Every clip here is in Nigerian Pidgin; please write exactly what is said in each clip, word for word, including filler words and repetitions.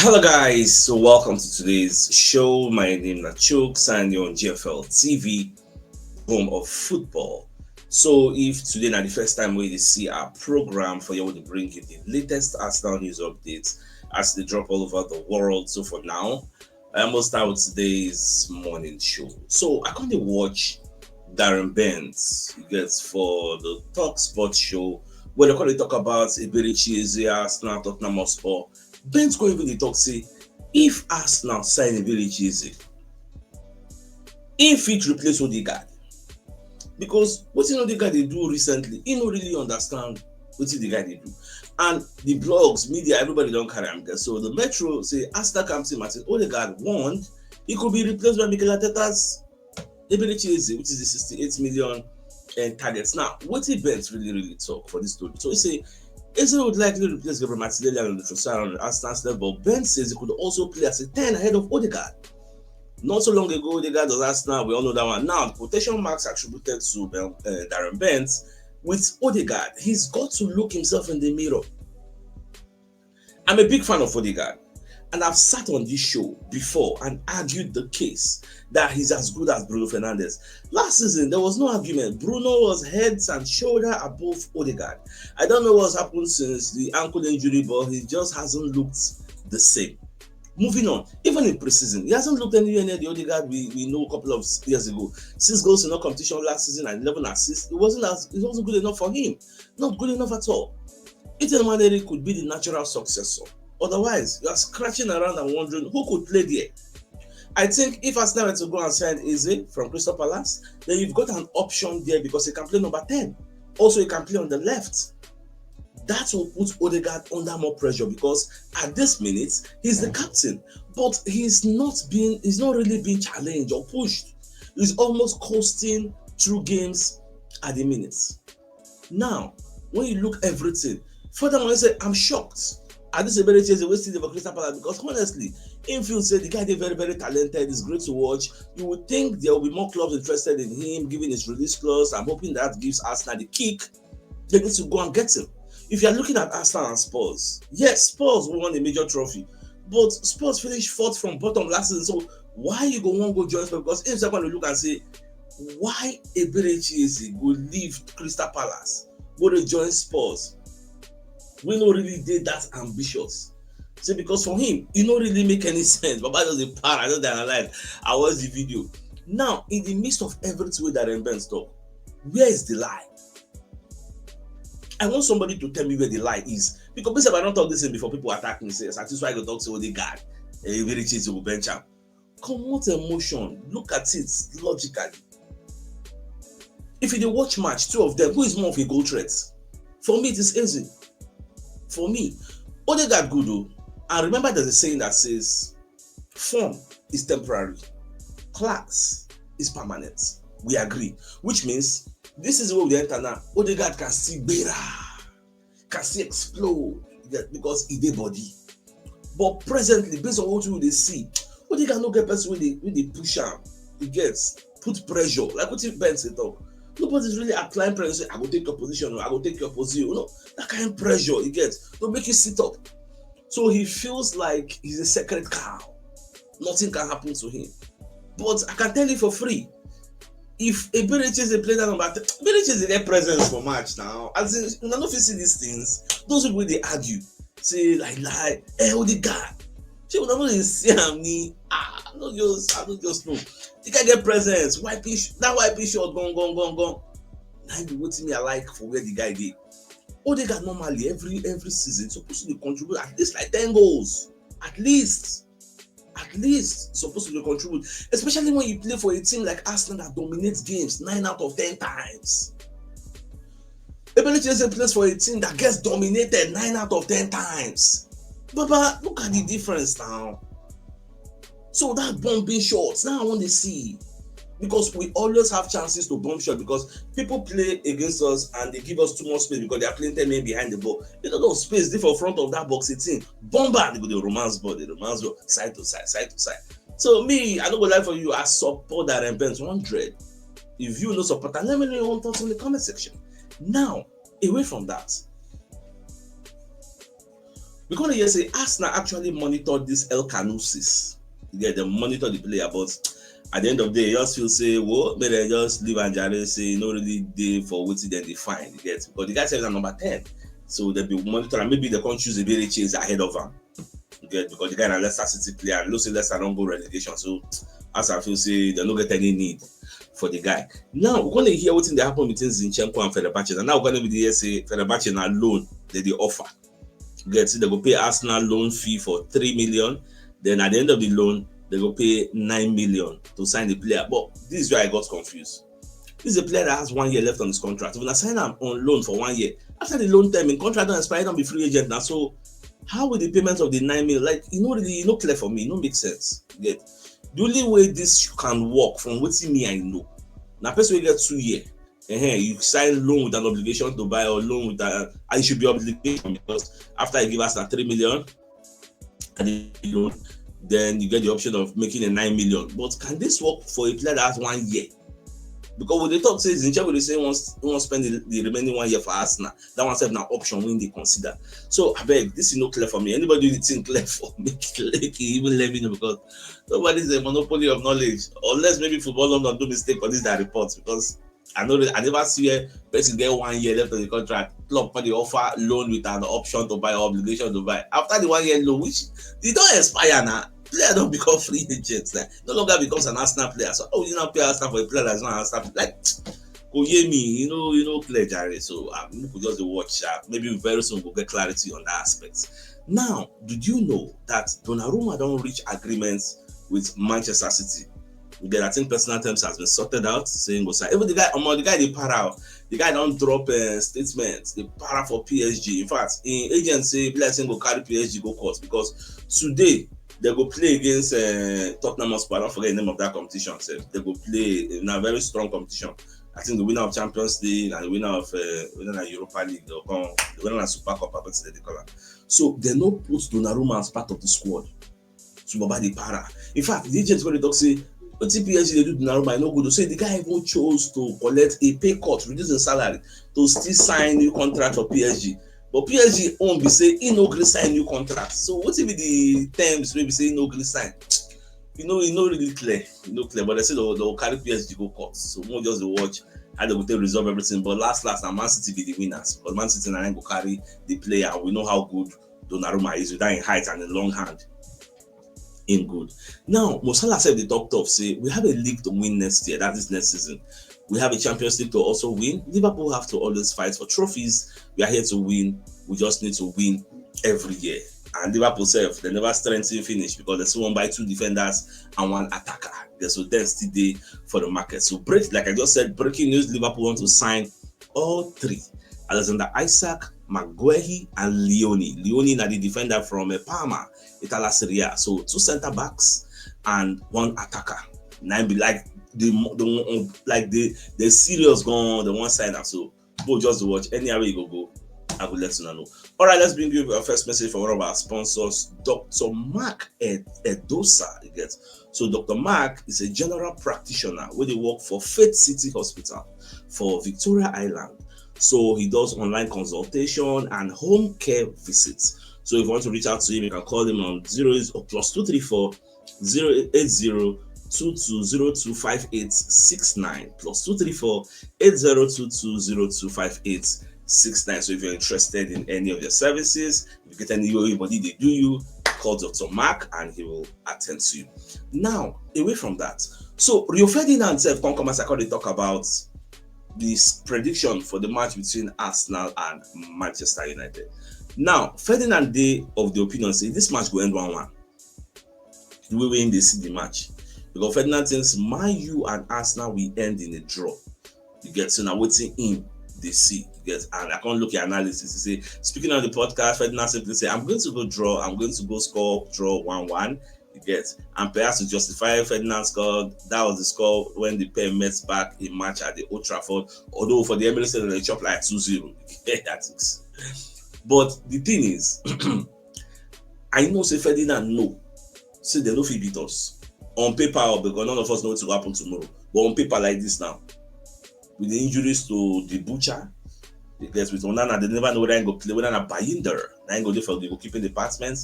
Hello guys, so welcome to today's show. My name is Chuk, signing on G F L T V, home of football. So if today na the first time we see our program for you, we bring you the latest Arsenal news updates as they drop all over the world. So for now, I almost start with today's morning show. So I can't watch Darren Bent gets for the Talk Sports show where they call it talk about Iberichi Eze, Arsenal, Tottenham Hotspur. Bent go even dey talk say if Arsenal sign Iberichi Eze, he fit replace Odegaard, because wetin Odegaard dey do recently, he no really understand wetin the guy dey do. And the blogs, media, everybody don carry am there. So the Metro say Arsenal captain Martin Odegaard warned he could be replaced by Mikel Arteta's Eberechi Eze, which is the sixty-eight million and targets. Now, wetin Bent really really talk for this story? So he say Eze would likely replace Gabriel Martinelli and Trossard on Arsenal's level, but Bent says he could also play as a ten ahead of Odegaard. Not so long ago, Odegaard was Arsenal. We all know that one. Now, the quotation marks attributed to Ben, uh, Darren Bent with Odegaard. He's got to look himself in the mirror. I'm a big fan of Odegaard, and I've sat on this show before and argued the case that he's as good as Bruno Fernandes. Last season, there was no argument. Bruno was heads and shoulder above Odegaard. I don't know what's happened since the ankle injury, but he just hasn't looked the same. Moving on, even in preseason, he hasn't looked anywhere near the Odegaard we, we know a couple of years ago. Six goals in all competition last season and eleven assists. It wasn't as it wasn't good enough for him. Not good enough at all. Ethan Nwaneri could be the natural successor. Otherwise, you are scratching around and wondering who could play there. I think if Arsenal were to go and sign Eze from Crystal Palace, then you've got an option there because he can play number ten. Also, he can play on the left. That will put Odegaard under more pressure because at this minute, he's the captain, but he's not being he's not really being challenged or pushed. He's almost coasting through games at the minutes. Now, when you look everything, furthermore, I say I'm shocked at this ability as a wasted for Crystal Palace because honestly, infield said the guy is very, very talented, it's great to watch. You would think there will be more clubs interested in him, given his release clause. I'm hoping that gives Arsenal the kick they need to go and get him. If you're looking at Arsenal and Spurs, yes, Spurs won a major trophy, but Spurs finished fourth from bottom last season. So why you go one go join Spurs? Because if someone look and say, why Eberechi Eze go leave Crystal Palace, go to join Spurs? We no really did that ambitious. See, because for him, it no really make any sense. Baba just dey para, I just dey analyze. I watch the video. Now, in the midst of everything wey Darren Bent talk, where is the lie? I want somebody to tell me where the lie is. Because basically, I don't talk this thing before, people attack me, say, "Satisfy go talk, say, oh, the guard, eh, very change to bench up." Comot emotion, look at it logically. If you dey watch match, two of them, who is more of a goal threat? For me, it is Eze. For me, Odegaard good o. And remember, there's a saying that says, form is temporary, class is permanent. We agree. Which means this is where we enter now. Odegaard can see better, can see explode because he dey body. But presently, based on what we dey see, Odegaard no get person wey dey wey dey push am. He gets put pressure. Like wetin Ben say talk, nobody's really applying pressure. Say, "I go take your position, I go take your position." You know, that kind of pressure he gets to make you sit up. So he feels like he's a sacred cow. Nothing can happen to him. But I can tell you for free, if Eberechi Eze play that number, Eberechi Eze get presence for match now. As in, una no fit see these things. Those people dey argue, say like lie, eh, Odegaard. Shey una no dey see am ni? Ah, I no just, I no just know. The guy get presence. Wiping sh- that wiping shot, gone, gone, gone, gone. Na be wetin me I like for where the guy dey. Odegaard normally every every season supposed to dey contribute at least like ten goals, at least. At least supposed to dey contribute, especially when you play for a team like Arsenal that dominates games nine out of ten times. Eberechi Eze plays for a team that gets dominated nine out of ten times. Baba, look at the difference now. So that bombing shots, now I want to see. Because we always have chances to bomb shot because people play against us and they give us too much space because they are playing ten men behind the ball. You know, those space dey for front of that box eighteen. Bomber, they go dey romance ball, dey romance ball, side to side, side to side. So me, I no go lie for you, I support that Bent one hundred. If you no support am, let me know your own thoughts in the comment section. Now, away from that, We come dey hear say Arsenal actually monitor this El Kanousis. Yeah, they monitor the player, but at the end of the day, you just feel say, well, may they just leave and jare say no really dey for wetin dem dey find. You get, because the guy sef na number ten, so they be monitor and maybe they come choose a very chase ahead of am. You get, because the guy na Leicester City player, and know say Leicester don go relegation, so as I feel say they no get any need for the guy. Now we gonna hear wetin dey happen between Zinchenko and Fenerbahce. And now we gonna be the hear say Fenerbahce na loan they dey offer. Get, they go pay Arsenal loan fee for three million. Then at the end of the loan, they go pay nine million to sign the player. But this is where I got confused. This is a player that has one year left on his contract. When I sign am on loan for one year, after the loan term, in contract don expire, don be free agent now. So how will the payment of the nine million? Like, you know, really, you know, clear for me, no make sense. Get, the only way this can work from wetin me I know, na person wey get two year, uh you sign loan with an obligation to buy or loan with an, and it should be obligation, because after you give us na three million at the loan, then you get the option of making a nine million. But can this work for a player that has one year? Because when they talk say Zinchenko dey say wants wants spend the, the remaining one year for Arsenal, that one sef na option wey dey consider. So abeg, this is no clear for me. Anybody with thing clear for me, like, even let me know, because nobody's a monopoly of knowledge, unless maybe Football London do mistake for this their reports, because I know I never see where person get one year left on the contract, club for the offer loan with an option to buy or obligation to buy. After the one year loan, which e don expire now, player don become free agent. Like, no longer becomes an Arsenal player. So how will you now pay Arsenal for a player that's not Arsenal? Like, go hear me, you know, you know, clear, Jerry. So um, we could just watch. Uh, maybe very soon we'll get clarity on that aspect. Now, did you know that Donnarumma don't reach agreements with Manchester City? Then I think personal terms has been sorted out. Saying go sign. Even the guy, um, the guy they para out. The guy don't drop a uh, statement. They para for P S G. In fact, in agents say blessing go carry P S G go court, because today they go play against uh, Tottenham Hotspur. I don't forget the name of that competition. So they go play in a very strong competition. I think the winner of Champions League and the winner of uh, winner of Europa League, they'll come, the winner of Super Cup, I bet they call it. So they no put Donnarumma as part of the squad. So Baba the para. In fact, the agents when they talk say, what P S G they do Donnarumma, I no good. Say the guy even chose to collect a pay cut, reduce the salary to still sign new contract for P S G. But P S G own be say he no gree sign new contract. So what if the terms maybe say he no gree sign? You know, you know really clear, you know clear. But I say they'll, they'll carry P S G go court. So we'll just watch how they will take resolve everything. But last last, now Man City be the winners. But Man City and I go carry the player. We know how good Donnarumma is with that in height and in long hand. In good. Now, Mosala said the top top say we have a league to win next year. That is next season. We have a Champions League to also win. Liverpool have to always fight for trophies. We are here to win. We just need to win every year. And Liverpool self, they never strengthen finish because they still won by two defenders and one attacker. There's so density day for the market. So break, like I just said, breaking news: Liverpool want to sign all three: Alexander Isak, Maguehi, and Leone. Leone na the defender from uh, Parma, Itala Serie A. So two center backs and one attacker. Nine be like the the like the the serious gone the one side. So go just watch. Anywhere you go go, I will let you know. All right, let's bring you our first message from one of our sponsors, Doctor Mark Ed- Edosa. You get so Doctor Mark is a general practitioner where they work for Faith City Hospital for Victoria Island. So he does online consultation and home care visits. So if you want to reach out to him, you can call him on zero or plus two three four zero eight zero two two zero two five eight six nine plus two three four eight zero two two zero two five eight six nine. So if you're interested in any of their services, if you get any anybody they do you, call Doctor Mark and he will attend to you. Now, away from that, so Rio Ferdinand himself come come as I call it talk about this prediction for the match between Arsenal and Manchester United. Now, Ferdinand dey of the opinion say this match go end one one. The way we in the see the match, because Ferdinand thinks Man U and Arsenal will end in a draw. You get so now waiting in they see. You get and I can't look at analysis. He say speaking on the podcast, Ferdinand simply say I'm going to go draw. I'm going to go score draw one one. You get and perhaps to justify Ferdinand's score, that was the score when the pair met back in match at the Old Trafford. Although for the Emirates, they chop like two zero. Yeah, that is. But the thing is, I know say Ferdinand know say they no fit beat us on paper or because none of us know what will happen tomorrow. But on paper like this now, with the injuries to the butcher, You get? With Onana, they never know whether he go play, whether na Bayindir, na he go dey for the goalkeeping department.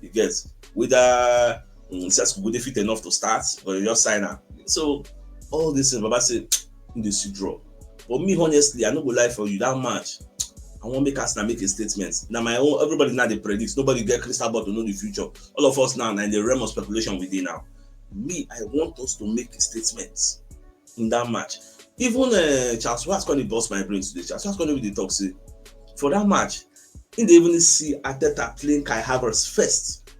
You get? Whether um, Sesko go dey fit enough to start, but you just sign am. So all these things, Baba say, in the see draw. But me, honestly, I no go lie for you. That match, I wan make Arsenal make a statement. Now my own, everybody now dey predict. Nobody get crystal ball to know the future. All of us now, na in the realm of speculation we dey now. Me, I want us to make a statement in that match. Even uh, Charles Watts come dey burst my brain today. Charles Watts come dey talk say for that match, he dey even see Arteta playing Kai Havertz first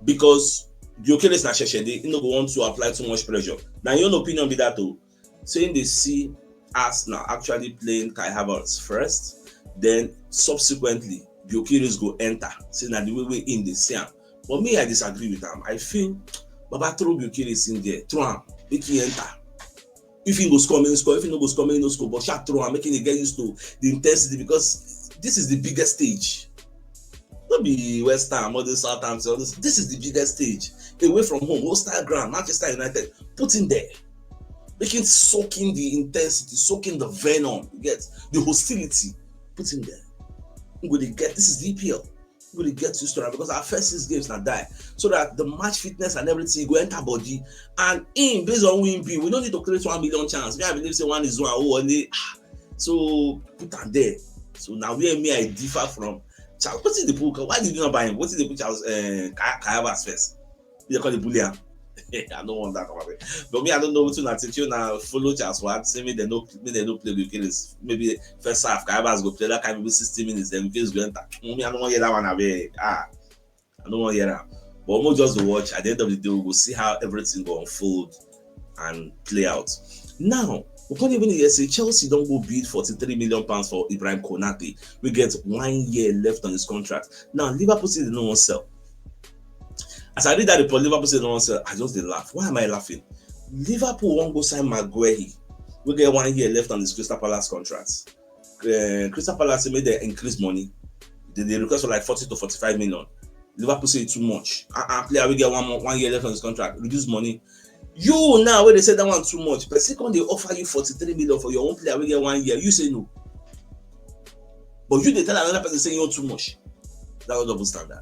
because Gyökeres na sheshede, he no go want to apply too much pressure. Na your own opinion be that o. Say he dey see Arsenal actually playing Kai Havertz first, then subsequently Gyökeres go enter. Say na the way wey he dey see am. But me, I disagree with am. I feel Baba throw Gyökeres in there, throw am, make he enter. If he go score, make he score. If he no go score, make he no score. But sha throw am, make he dey get used to the intensity because this is the biggest stage. No be West Ham, all this Southampton, all this. This is the biggest stage. Away from home, hostile ground, Manchester United. Put him there. Make him soak in the intensity, soak in the venom. You get the hostility. Put him there. He go dey get, this is the E P L. He go dey get used to that because our first six games na die. So that the match fitness and everything go enter body. And him, based on who him be, we no need to create one million chance. Me, I believe say one is one. Oh, only. Ah. So put am there. So now where me I differ from Charles. Wetin dey put? Why did you not buy him? Wetin dey put Charles uh, Kai Kai Havertz first? You call the bully am. I don't want that. But me, I don't know wetin una think. You now follow Charles Watts. Say me they no me they no play with Gyökeres. Maybe first half, Kai Havertz go play that kind of sixty minutes. Then Gyökeres go enter. Me, I don't want hear that one. Away. Ah, I don't want hear am. But we'll just dey watch. At the end of the day, we go see how everything go unfold and play out. Now, we can't even hear say Chelsea don go bid forty-three million pounds for Ibrahim Konate. We get one year left on his contract. Now, Liverpool say they no wan sell. As I read that report, Liverpool say they no wan sell. I just dey laugh. Why am I laughing? Liverpool wan go sign Maguire. We get one year left on his Crystal Palace contract. Uh, Crystal Palace say make they increase money. They, they request for like forty to forty-five million. Liverpool say too much. Uh-uh, player wey get one month, one year left on his contract, reduce money. You now, when they say that one too much, person come dey offer you forty-three million for your own player wey get one year, you say no. But you dey tell another person say you want too much. That was double standard.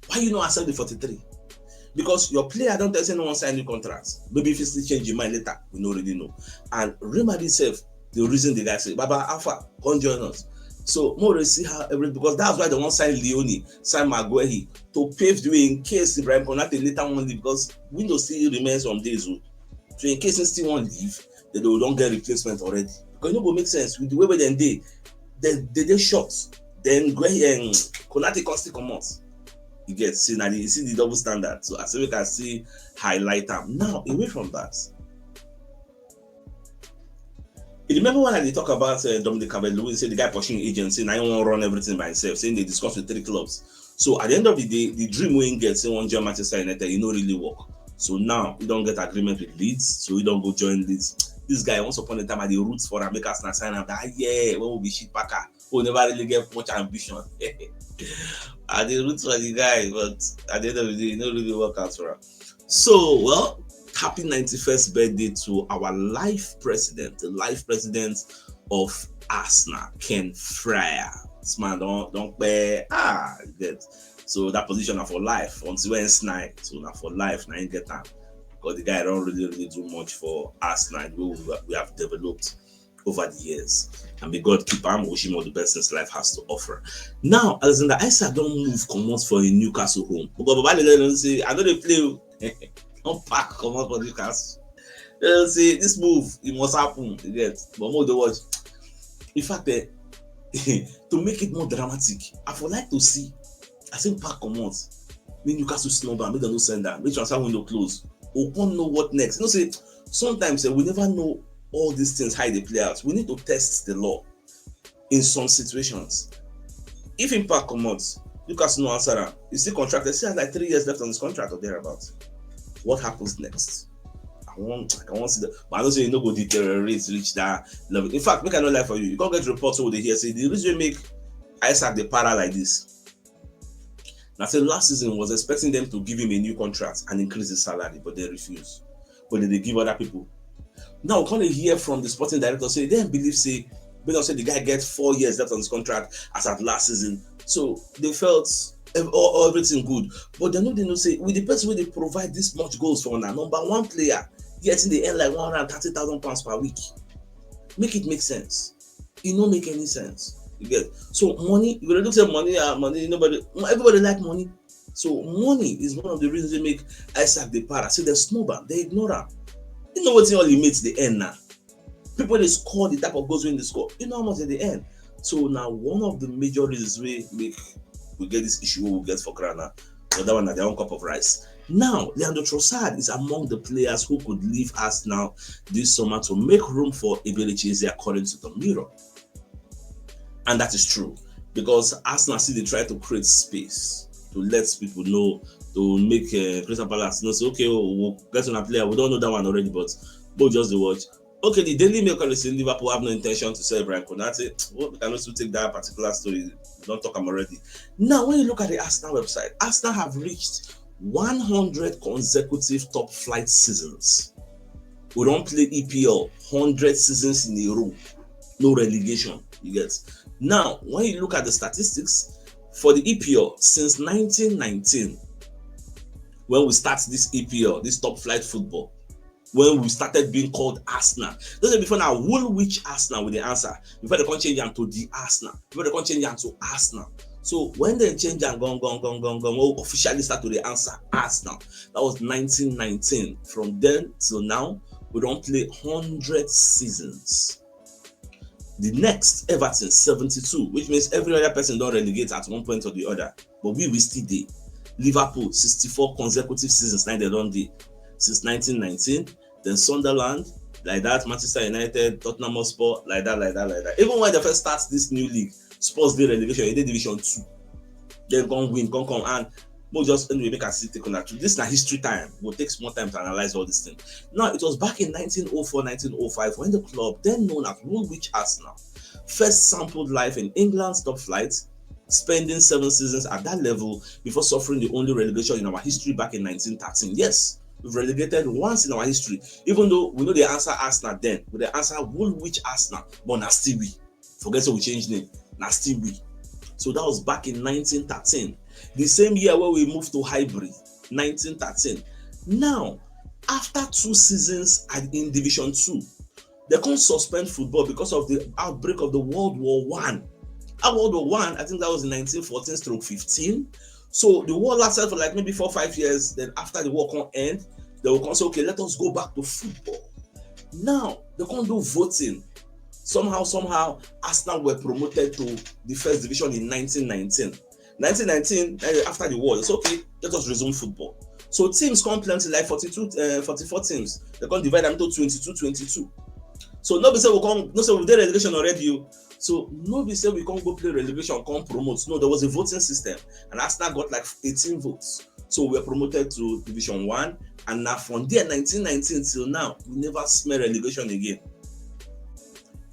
Why you no accept the forty-three? Because your player don tell say no wan sign new contract. Maybe if he still change him mind later, we no really know. And Real Madrid sef, the reason the guy say, "Baba, how far? Come join us." So more see how every because that's why they wan sign Leone, sign Maguire to pave the way in case Ibrahim Konate later wan leave because window still remains some days o. So in case he still wan leave, then they don get replacement already. Because e no go make sense with the way wey dem dey. Dem dey dey short. Then Guehi and Konate come still comot. You get see na the you see the double standard. So I say we can see highlight am. Now away from that, you remember when I dey talk about uh, Dominic Calvert-Lewin, say the guy pushing agency, now he wan run everything by himself, saying they discuss with three clubs. So at the end of the day, the dream wey he get, say one join Manchester United, e no really work. So now he don get agreement with Leeds, so he don go join Leeds. This guy, once upon a time, I dey root for am, make Arsenal sign am that year when we be shit packer, who never really get much ambition. I dey root for the guy, but at the end of the day, e no really work out for am. So, well, happy ninety-first birthday to our life president, the life president of Arsenal, Ken Fryer. This man don don pay ah get. So that position na for life until when night. So na for life na him get am. Because the guy don really really do much for Arsenal the way we, we have developed over the years. And may God keep am, wish him all the best things life has to offer. Now, Alexander Isak don move comot for a Newcastle home. Because Baba Lele don say, I no dey play o. Don pack comot for Newcastle. Dem say this move, e must happen, you get. But more dey watch. In fact, eh, to make it more dramatic, I for like to see as him pack comot, make Newcastle snub am, make dem no send am, make transfer window close. We come know what next. You know say sometimes eh, we never know all these things how e dey play out. We need to test the law in some situations. If him pack comot, Newcastle no answer am. He still contract. He still has like three years left on his contract or thereabout. What happens next? I want, I want to see that. But I know say you no go deteriorate reach that level. In fact, make I no lie for you. You can't get reports over the here say the reason make Isak dey para like this. Now say last season was expecting them to give him a new contract and increase his salary, but they refuse. But they, they give other people. Now we come dey hear from the sporting director say they believe say Based on say the guy get four years left on his contract as at last season. So they felt ev- all, all everything good. But they no dey know say with the person wey dey provide this much goals for una, number one player, yet they earn like one hundred and thirty thousand pounds per week. Make it make sense. It no make any sense. You get? So money, you go dey look say money, ah, money, nobody, everybody like money. So money is one of the reasons they make Isaac dey para. Say they snub am, they ignore am. You know wetin all the mates dey earn now? People dey score the type of goals wey they score. You know how much they dey earn. So now one of the major reasons wey make we get this issue wey we get for ground now. The other one na their own cup of rice. Now, Leandro Trossard is among the players who could leave Arsenal this summer to make room for Eberechi Eze, according to the Mirror. And that is true, because Arsenal still dey try to create space to let people know, to make uh, Crystal Palace know say, okay, oh, we'll get on a player. We don't know that one already, but go just the watch. Okay, the Daily Mail call say Liverpool have no intention to sell Brian Konate. Well, we can also take that particular story. We don't talk am already. Now, when you look at the Arsenal website, Arsenal have reached one hundred consecutive top flight seasons. We don't play E P L hundred seasons in a row, no relegation. You get? Now, when you look at the statistics for the E P L since nineteen nineteen, when we start this E P L, this top flight football, when we started being called Arsenal. Those are before now, Woolwich Arsenal with the answer. Before they can't change them to the Arsenal. Before they can't change them to Arsenal. So when they change them, gone, gone, gone, gone, gone, when we officially start to the answer Arsenal. That was nineteen nineteen. From then till now, we don't play hundred seasons. The next, Everton, seventy-two, which means every other person don't relegate at one point or the other. But we, we still dey. Liverpool, sixty-four consecutive seasons, now they don't dey. Since nineteen nineteen, then Sunderland, like that, Manchester United, Tottenham Hotspur, like that, like that, like that. Even when they first start this new league, Spurs dey relegation, e dey Division two. Then come win, come come, and we'll just, anyway, make I still take on that. This na history time. We'll take small time to analyze all this thing. Now, it was back in nineteen oh four, nineteen oh five when the club, then known as Woolwich Arsenal, first sampled life in England's top flight, spending seven seasons at that level before suffering the only relegation in our history back in nineteen thirteen. Yes, we've relegated once in our history, even though we know the answer Arsenal then, we the answer Woolwich Arsenal, but na still we. Forget say we change name, na still we. So that was back in nineteen thirteen, the same year where we moved to Highbury, nineteen thirteen. Now, after two seasons at, in Division two, they can't suspend football because of the outbreak of the World War One. At World War One, I think that was in nineteen fourteen stroke fifteen. So the war lasted for like maybe four, five years. Then after the war can end, they will come say, okay, let us go back to football. Now, they can't do voting. Somehow, somehow, Arsenal were promoted to the first division in nineteen nineteen. nineteen nineteen, eh, after the war, it's okay, let us resume football. So teams come plenty, like forty-two, uh, forty-four teams. They come divide them into twenty-two, twenty-two. So no be say we come, no say we dey relegation already. Oh. So no be say we come go play relegation, come promote. No, there was a voting system, and Arsenal got like eighteen votes. So we were promoted to Division One, and now from there, nineteen nineteen till now, we never smell relegation again.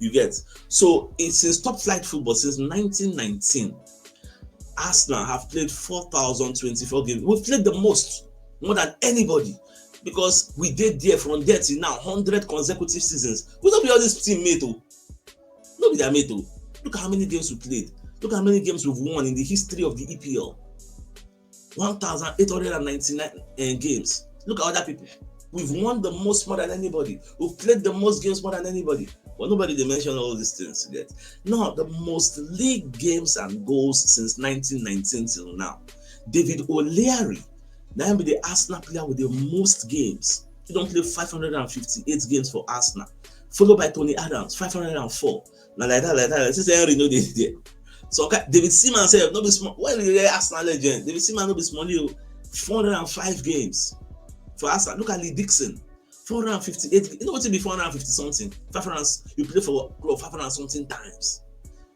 You get? So it, since top flight football, since nineteen nineteen, Arsenal have played four thousand twenty-four games. We've played the most, more than anybody, because we did there from there till now, hundred consecutive seasons. We don't be all this team mate, oh. No be their mate, oh. Look at how many games we played. Look at how many games we've won in the history of the E P L. One thousand eight hundred and ninety-nine, eh, games. Look at other people. We've won the most more than anybody. We've played the most games more than anybody. But nobody dey mention all these things yet. Now, the most league games and goals since nineteen nineteen till now. David O'Leary, now be the Arsenal player with the most games. He don't play five hundred and fifty-eight games for Arsenal. Followed by Tony Adams, five hundred and four. Now like that, like that. Since Henry no dey there. So, okay, David Seaman sef no be small. Well, you hear Arsenal legend. David Seaman no be small, you. Four hundred and five games for Arsenal. Look at Lee Dixon. Four hundred and fifty-eight. You know what it be four hundred and fifty something? Five hundred. You play for club five hundred something times.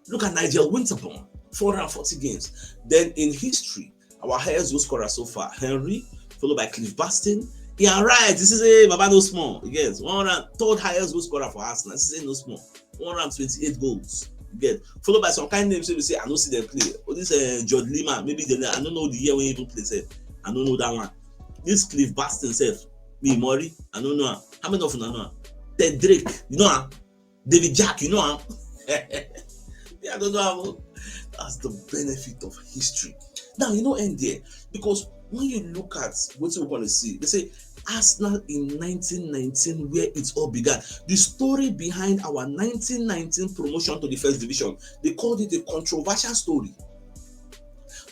Look at Nigel Winterburn. Four hundred and forty games. Then in history, our highest goal scorer so far, Henry, followed by Cliff Bastin. Ian Wright, this is a Baba no small. Yes, one hundred, third highest goal scorer for Arsenal. This is a no small. One hundred twenty-eight goals. You get? Followed by some kind names wey be say I no see them play. Oh, this uh, Jude Lima, maybe they, I don't know the year when he even play sef. I don't know that one. This Cliff Bastin sef, me Mori, I don't know am. How many of una know am? Ted Drake, you know am? David Jack, you know am? Yeah, I don't know how. That's the benefit of history. Now, you know, end there, because when you look at what we're going to see, they say Arsenal in nineteen nineteen, where it all began. The story behind our nineteen nineteen promotion to the first division, they called it a controversial story.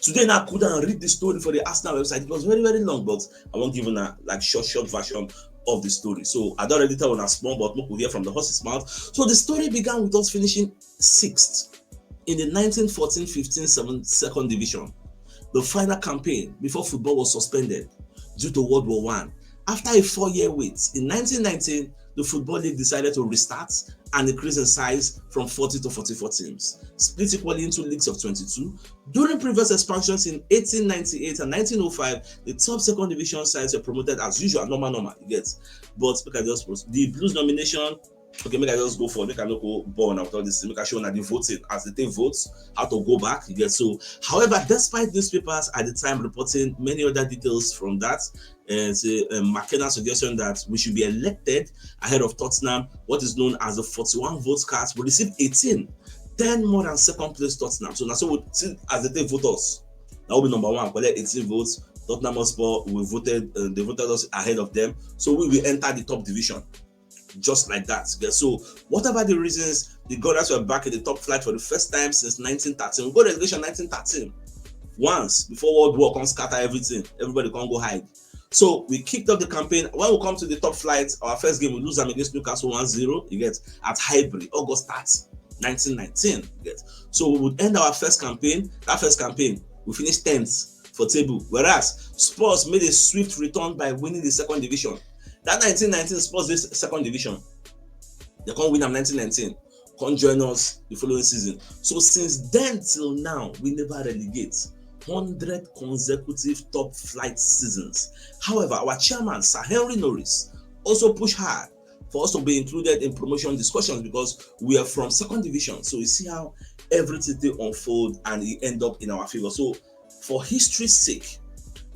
Today, now I could and read the story for the Arsenal website. It was very, very long, but I won't give you a like short, short version of the story. So I don't already tell on a small, but look, we hear from the horse's mouth. So the story began with us finishing sixth in the nineteen fourteen fifteen seven second division, the final campaign before football was suspended due to World War One. After a four-year wait, in nineteen nineteen, the Football League decided to restart and increase in size from forty to forty-four teams, split equally into leagues of twenty-two. During previous expansions in eighteen ninety-eight and nineteen oh five, the top second division sides were promoted as usual, normal, normal, you get. But make I just post the Blues nomination. Okay, make I just go for, make I no go born out all this thing. Make I show una the voting as they take votes, how to go back, you get. So, however, despite newspapers at the time reporting many other details from that, and say um, McKenna's suggestion that we should be elected ahead of Tottenham, what is known as the forty-one votes cast, we received eighteen, ten more than second place Tottenham. So now, so we see as they take voters, that will be number one, collect eighteen votes. Tottenham Hotspur, we voted, uh, they voted us ahead of them. So we will enter the top division just like that. Okay, so whatever the reasons, the Gunners were back in the top flight for the first time since nineteen thirteen. We go relegation nineteen thirteen. Once before World War come scatter everything, everybody come go hide. So we kicked off the campaign. When we come to the top flight, our first game, we lose them against Newcastle one zero, you get, at Highbury, August thirty, nineteen nineteen. You get. So we would end our first campaign. That first campaign, we finished tenth for table. Whereas Spurs made a swift return by winning the second division. That nineteen nineteen Spurs this second division. They can't win them nineteen nineteen. Can't join us the following season. So since then till now, we never relegate. Hundred consecutive top flight seasons. However, our chairman, Sir Henry Norris, also pushed hard for us to be included in promotion discussions because we are from second division. So you see how everything they unfold and it end up in our favor. So for history's sake,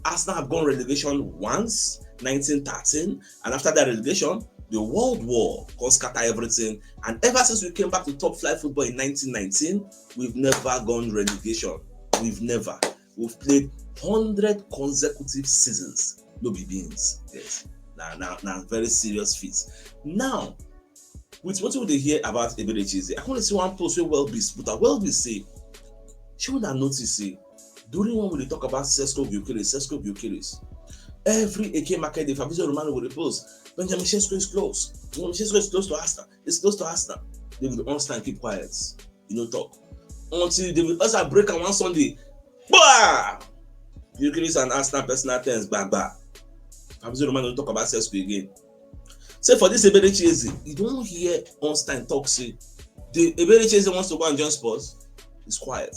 Arsenal have gone relegation once, nineteen thirteen, and after that relegation, the World War can scatter everything. And ever since we came back to top flight football in nineteen nineteen, we've never gone relegation. We've never. We've played hundred consecutive seasons. No be beans. Yes. Now, now, now, very serious feats. Now, with what we dey hear about Eberechi Eze, I want to see one post where Welby put out. Welby say, she would have noticed say during when we dey talk about Sesko Gyökeres, Sesko Gyökeres, every Eke market day, Fabrizio Romano will post, Benjamin Sesko is close. Benjamin Sesko is close to Arsenal. It's close to Arsenal. David Ornstein keep quiet. You know, talk until David Ornstein break on one Sunday. Bah! Gyökeres and Arsenal personal terms, bah bah. Fabrizio Romano don't talk about Sesko again. Say for this Eberechi Eze, you don't hear Ornstein talk say the Eberechi Eze wants to go and join Spurs. It's quiet.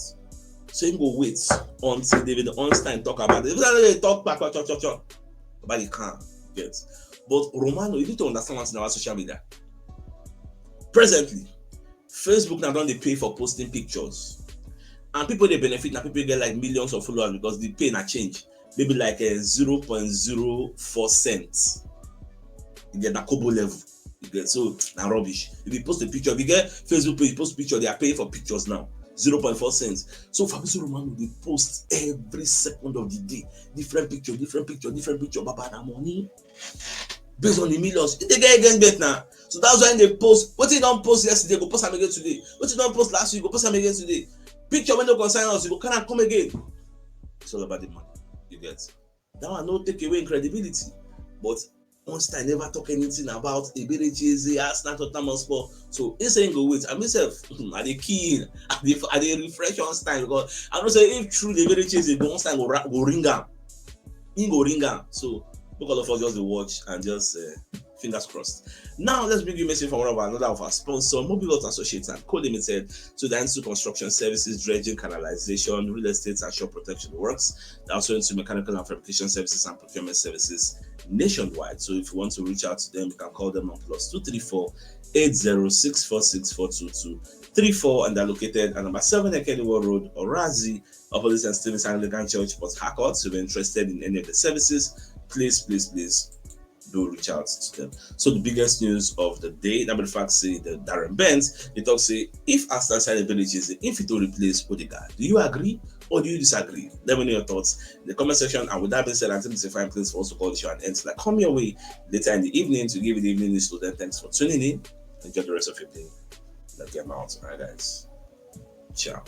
So him go wait until David Ornstein talk about it. If they talk back, chop, chop, chop, but he can't get. But Romano, you need to understand what's in our social media. Presently, Facebook now don dey pay for posting pictures, and people dey benefit. Now people get like millions of followers because the pay na change, maybe like a zero point zero four cents. You get na kobo level. You get, so na rubbish. If you post a picture, if you get Facebook page, post picture, they are paying for pictures now. Zero point four cents. So Fabrizio Romano dey post every second of the day, different picture, different picture, different picture. Baba na money. Based on the millions, if they get again bet now. So that's why they post. What he don't post yesterday, go post am again today. What he don't post last week, go post am again today. Picture when no concern us, you go carry am come again. It's all about the money. You get, that one no take away in credibility. But Ornstein never talk anything about Eberechi Eze, Arsenal, Tottenham Hotspur. So he say he go wait. I myself, I dey key in, I dey, I dey refresh Ornstein because I know say if truly Eberechi Eze go, Ornstein go, ra- go ring am. He go ring am. So make all of us just dey watch and just uh, fingers crossed. Now let's bring you message from one of our, another of our sponsor, Mobile Works Associates and Co Limited. So that's into construction services, dredging, canalization, real estate, and shore protection works. They're also into mechanical and fabrication services and procurement services nationwide. So if you want to reach out to them, you can call them on plus two three four eight zero six four six four two two three four, and they're located at number seven Ekeniwo Road, Orazi, opposite St. Stephen's Anglican Church, Port Harcourt. So if you're interested in any of the services, please, please, please do reach out to them. So the biggest news of the day, that be the fact say the Darren Bent, he talks say if Arsenal sign Eberechi, he fit to replace Odegaard. Do you agree or do you disagree? Let me know your thoughts in the comment section. And with that being said, I think it's a fine place for us to call the show and end. So, like, come your way later in the evening to give you the evening news. So then, thanks for tuning in. Enjoy the rest of your day. Love you, I'm out. All right, guys. Ciao.